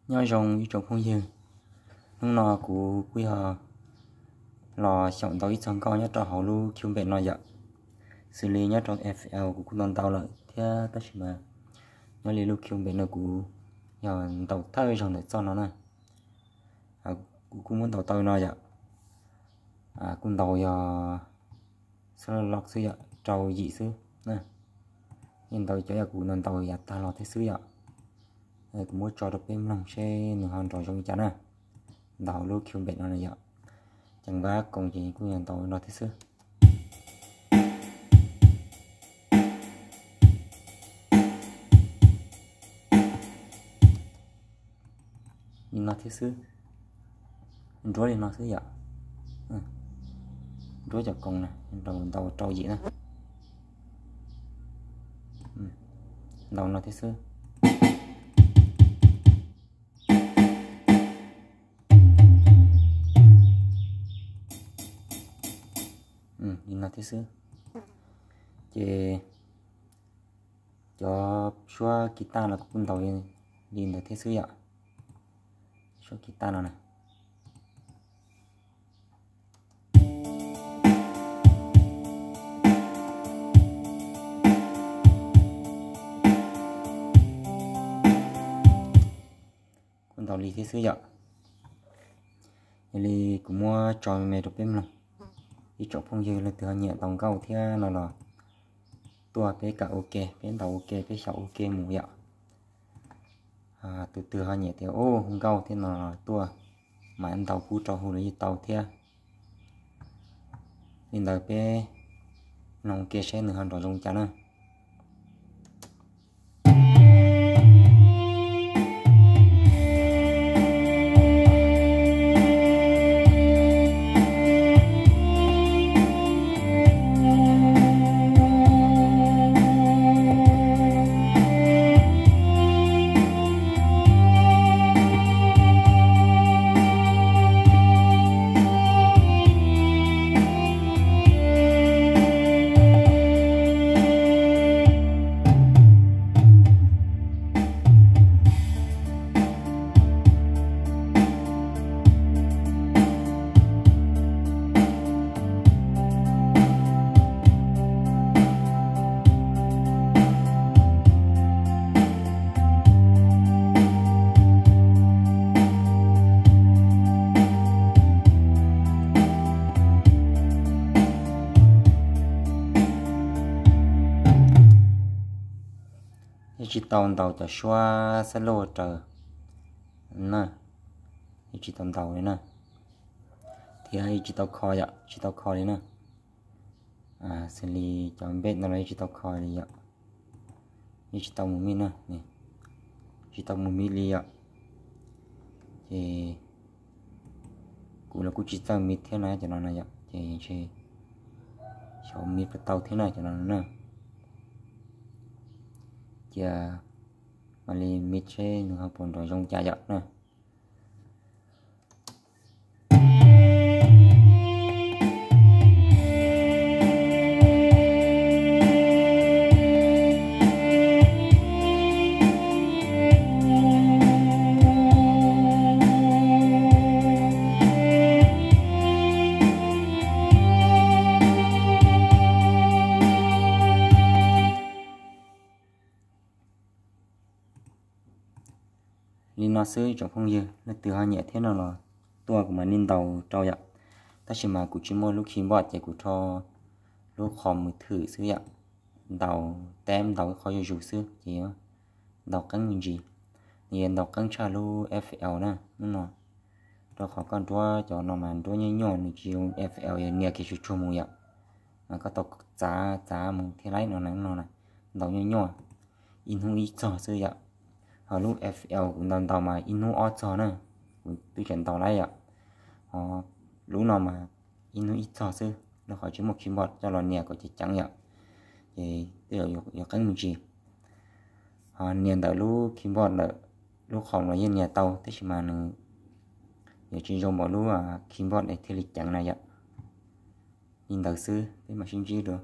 Nyob zoo ib tsoom phooj ywg, hnub no kuv kuj yog los xyaum ntaus ib txog nkauj nyob rau hauv lub Cubase no yom. Xws li nyob rau F L kuv kuj ntaus ntaus lawm thiab tab sis mas nyob li lub Cubase no kuv yog ntaus thawj zaug ntawm txoj no na. Kuv kuj muab ntaus tau no yom. Kuj ntaus yog xab loj xwb yom, rau yim xwb na. Yeej ntaus cov yam kuv ntaus ntaus yav tag los thiab xwb yom. Kuv muab tso rau peb mloog seb nws ho nrov zoo li cas na. Ntaus lub Cubase no na yom. Ceev vab koos ces kuj yog ntaus no thiab xwb. Li no thiab xwb. Nruab li no xwb yom. Nruab cov koos na, ntaus rau yim na. Ntaus no thiab xwb. Li no thiab xwb. Ces cov suab kis tas los kuv kuj ntaus li ntawd thiab xwb yom. Suab kis tas no na. Kuj ntaus li thiab xwb yom. Yog li kuv muab tso me me rau peb mloog. Ib tsoom phooj ywg leej twg ho nyiam ntaus nkauj thiab no los tuaj peb kam ua ke, peb ntaus ua ke, peb xyaum ua ke mus yom. Tus twg ho nyiam tias hu nkauj thiab no los tuaj mam ntaus pub rau hu los yeej tau thiab. Li ntawd peb mloog ua ke seb nws ho nrov zoo cas na. Yeej tsis tau ntaus cov suab xab loj raws na, yeej tsis tau ntaus li na, thiab yeej tsis tau kho yom, tsis tau kho li na. Xws li cov npej no los yeej tsis tau kho li yom, yeej tsis tau mus mij na, tsis tau mus mij li yom. Ces kuv los kuj tsis txawj mij thiab na cov no na yom, ces ntshe xyaum mij puas tau thiab na cov no na. Cia mam li mij seb nws ho puas nrov zoo cas yom na. Li no xwb tsoom phooj ywg, leej twg ho nyiam thiab no los tuaj kuv mam li ntaus rau yom. Tab sis mas kuv tsis muaj lub keyboard ces kuv rho lub qhov mus thwm xwb yom. Ntaus teb ntaus ib qho zuj zus xwb ces yuav ntaus qeeb me ntsis. Nws yuav ntaus qeeb tshaj lub F L na hnub no, rau qhov koj nruab cov no mas nruab nyuaj nyuaj, nws tsis zoo F L yuav nias kiag tsuag tsuag mus yom. Mas koj tau txav txav mus thiaj laib no na, no na, ntaus nyuaj nyuaj, ib hnub ib txog xwb yom. Ho lub F L kuv ntaus ntaus mas ib hnub ob txog na, kuv twb tseem ntaus laib yom. Ho lub no mas ib hnub ib txog xwb, rau qhov tsis muaj keyboard coj los nias kom ceev ceev yom, ces tej zaum yuav qeeb me ntsis. Ho nias ntawm lub keyboard ntawm lub qhov los yeej nias tau, tab sis mas nws yuav tsis zoo npaum lub keyboard es thiaj li ceev na yom. Li ntawd xwb, peb mam sib ntsib dua.